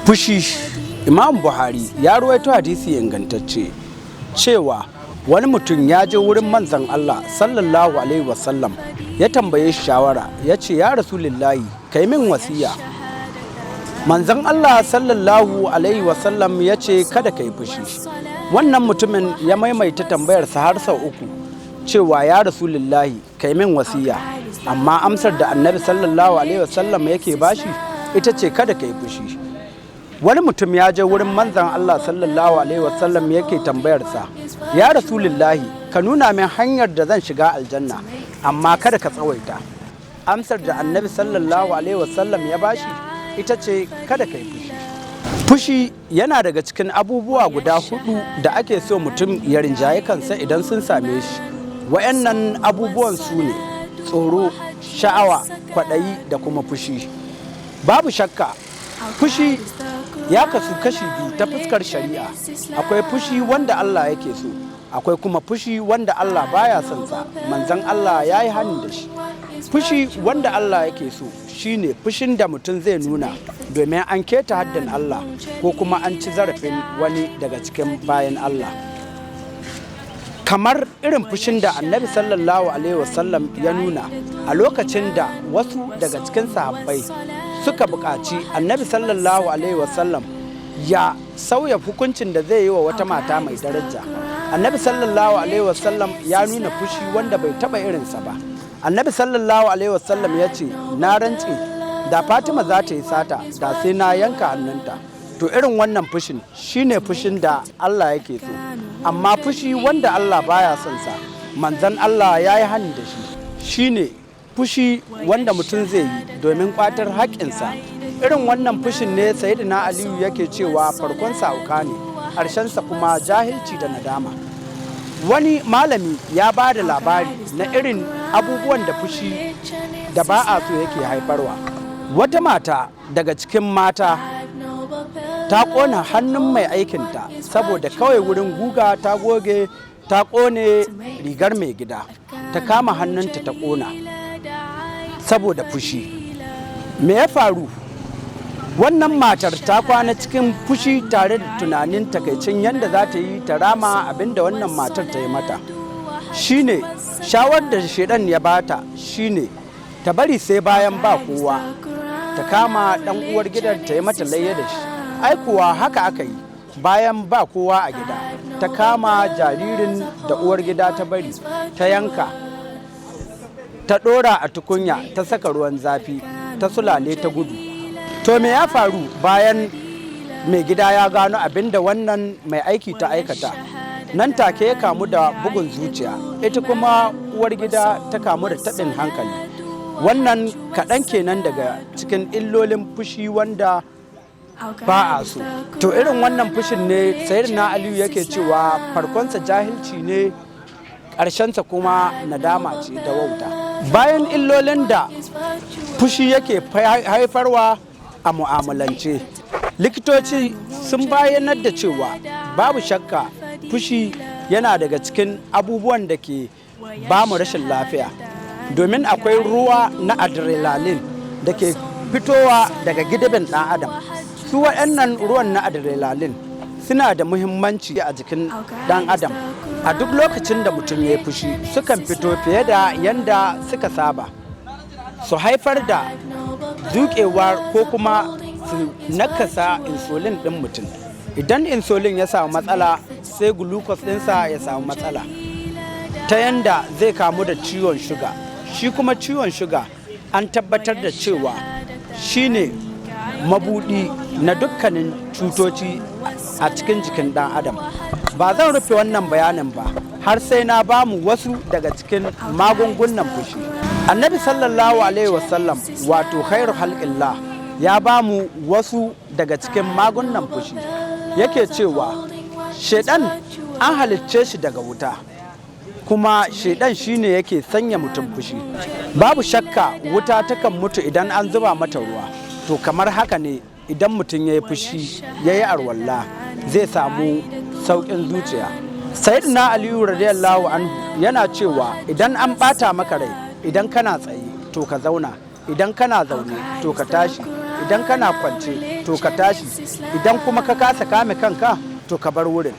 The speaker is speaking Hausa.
Fushi. Imam Buhari ya ruwaito hadisi ingantacce cewa wani mutum ya je wurin Manzon Allah sallallahu alaihi wasallam, ya tambaye shi shawara, ya ce, "Ya Rasulillahi, kai min wasiya." Manzon Allah sallallahu alaihi wasallam ya ce, "Kada ka yi fushi." Wannan mutumin ya maimaita tambayarsa har sau uku cewa, "Ya Rasulillahi, kai min wasiya." Amma amsar da Annabi sallallahu alaihi wasallam yake bashi ita ce, "Kada ka yi fushi." Wani mutum ya je wurin Manzon Allah sallallahu alaihi wasallam, yake tambayarsa, "Ya Rasulillahi, ka nuna min hanyar da zan shiga aljanna, amma kada ka tsawaita." Amsar da Annabi sallallahu alaihi wasallam ya bashi ita ce, "Kada ka yi fushi." Fushi yana daga cikin abubuwa guda hudu da ake so mutum ya rinjaye kansa idan sun same shi. Wayannan abubuwan su ne tsoro, sha'awa, kwaɗayi da kuma fushi. Babu shakka fushi ya kasu kashi biyu ta fuskar shari'a. Akwai fushi wanda Allah yake so, akwai kuma fushi wanda Allah baya son sa, Manzon Allah ya yi hani da shi. Fushi wanda Allah yake so shine fushin da mutum zai nuna domin an keta haddin Allah ko kuma an ci zarafin wani daga cikin bayan Allah, kamar irin fushin da Annabi sallallahu alaihi wasallam ya nuna a lokacin da wasu daga cikin sahabbai suka buƙaci Annabi sallallahu alaihi wasallam ya sauya hukuncin da zai yi wa wata mata mai daraja. Annabi sallallahu alaihi wasallam ya nuna fushi wanda bai taɓa irinsa ba. Annabi sallallahu alaihi wasallam ya ce, "Na rantse, da Fatima za ta yi sata, da sai na yanka hannunta." To, irin wannan fushin shine fushin da Allah yake so. Amma fushi wanda Allah baya son sa, Manzon Allah ya yi hani da shi, shine fushi wanda mutum zai yi domin kwatar haƙƙinsa. Irin wannan fushin ne Sayyidina Aliyu yake cewa farkon hauka ne, ƙarshensa kuma jahilci da nadama. Wani malami ya ba da labari na irin abubuwan da fushi da ba a so yake haifarwa. Wata mata daga cikin mata ta ƙona hannun mai aikinta saboda kawai wurin guga ta goge ta ƙone rigar mai gida. Ta kama hannunta ta ƙona saboda fushi. Me ya faru? Wannan matar ta kwana cikin fushi tare da tunanin takaicin yadda za ta yi ta rama abinda wannan matar ta yi mata. Shine shawarar da shedan ya bata, shine ta bari sai bayan ba kowa, ta kama dan uwar gidan ta yi mata layya da shi. Ai kuwa haka aka yi. Bayan ba kowa a gida, ta kama jaririn da uwar gida ta bari, ta yanka, ta ɗora a tukunya, ta saka ruwan zafi, ta sulale ta gudu. To, me ya faru bayan mai gida ya gano abin da wannan mai aiki ta aikata? Nan take ya kamu da bugun zuciya, ita kuma uwar gida ta kamu da taɓin hankali. Wannan kaɗan kenan daga cikin illolin fushi wanda ba a so. To, irin wannan fushin ne Sayyidina Aliyu yake cewa farkonsa jahilci ne, ƙarshensa kuma nadama ce da wauta. Bayan illolin da fushi yake haifarwa a mu'amalance, likitoci sun bayyanar da cewa babu shakka fushi yana daga cikin abubuwan da ke ba mu rashin lafiya, domin akwai ruwa na adrenaline da ke fitowa daga gidibin ɗan adam. Su waɗannan ruwan na adrenaline suna da muhimmanci a jikin ɗan adam. A duk lokacin da mutum ya yi fushi, sukan fito fiye da yanda suka saba, su haifar da zuƙewa ko kuma su nakasa insulin ɗin mutum. Idan insulin ya samu matsala, sai glucose ɗinsa ya samu matsala, ta yanda zai kamu da ciwon shuga. Shi kuma ciwon shuga an tabbatar da cewa shine mabudi na dukkanin cutoci a cikin jikin ɗan adam. Ba zan rufe wannan bayanin ba har sai na ba mu wasu daga cikin magungunan fushi. Annabi sallallahu alaihi wasallam, wato khairu halqillah, ya ba mu wasu daga cikin magungunan fushi. Yake cewa shaidan an halicce shi daga wuta, kuma shaidan shine yake sanya mutum fushi. Babu shakka wuta takan mutu idan an zuba mata ruwa. To, kamar haka ne, idan mutum ya yi fushi ya yi arwalla, zai samu sauƙin zuciya. Sayyidina Aliyu radiyallahu anhu yana cewa idan an ɓata maka rai, idan kana tsaye to ka zauna, idan kana zaune to ka tashi, idan Idan kana kwance, to ka tashi. Idan kuma ka kasa kame kanka, to ka bar wurin.